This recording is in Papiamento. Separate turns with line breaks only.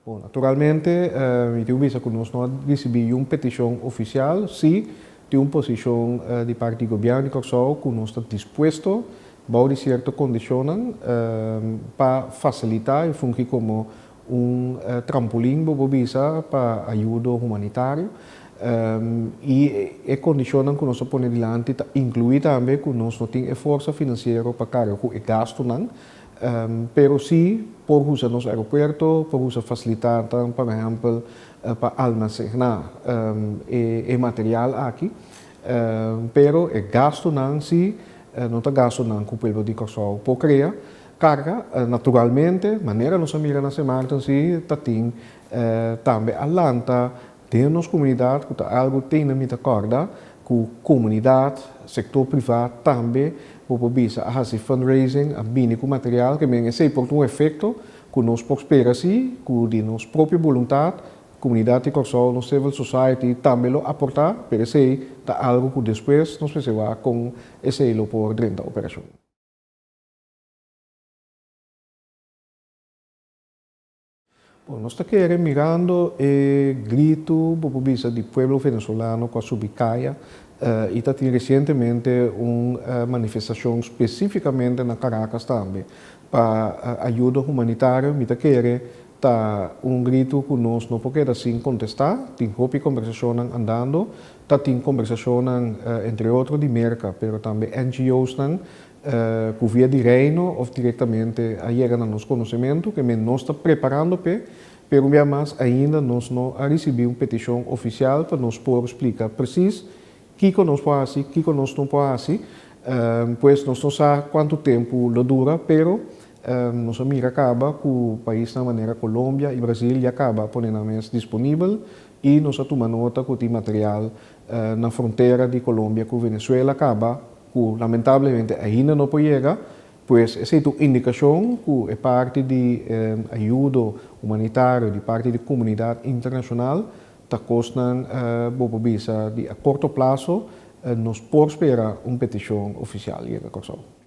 Bon, naturalmente, mi tin ku bisa ku nos no a risibí un petishon ofisial. Sí, tin un posishon di parti di gobièrnu di Kòrsou ku nos ta dispuesto, bou di sierto kondishonnan, pa fasilitá i fungi komo un trampolín, bo por bisa, pa ayudo humanitario. I e kondishonnan ku nos a pone dilanti ta inkluí tambe ku nos no tin e forsa finansiero pa karga ku e gastunan. Pero sí por usa nos aeropuerto, por usa fasilidatnan, por ehèmpel, pa almasená e material aki. Pero e gastunan sí no ta gastunan ku pueblo di Kòrsou por krea karga. Naturalmente, manera nos a mira na Sint Maarten sí ta tin tambe a lanta den nos komunidat ku ta algu tene mi ta kòrda ku komunidat, sektor privá tambe bo por bisa a hasi fundraising, a bini ku material ke men esei por ta un efekto ku nos por spera si ku di nos propio boluntat komunidat di Kòrsou, nos civil society tambe lo aportá, pero esei ta algu ku despues nos mester wak kon esei lo por drenta operashon. Bon, nos ta kere mirando e gritu, bo por bisa, di pueblo venezolano ku a subi kaya i ta tin resientemente un manifestashon spesífikamente na Caracas tambe pa ayudo humanitario. Mi ta kere ta un gritu ku nos no por keda sin kontestá. Tin hopi kombersashonnan andando, ta tin kombersashonnan entre otro di Merka, pero tambe NGOsnan Ku via di Reino òf direktamente a yega na nos konosementu ke men nos ta preparando p'e, pero un bia mas ainda nos no a risibí un petishon ofisial pa nos por splika presis kiko nos por hasi, kiko nos no por hasi. Pues nos no sa kuantu tempu lo dura, pero nos a mira kaba ku paisnan manera Colombia i Brasil ya kaba a pone nan mes disponibel i nos a tuma nota ku tin material na frontera di Colombia ku Venezuela kaba ku lamentablemente ainda no por yega, pues esei ta un indikashon ku e parti di ayudo humanitario di parti di komunidat internashonal ta kosnan bo por bisa di a korto plaso nos por spera un petishon ofisial yega Kòrsou.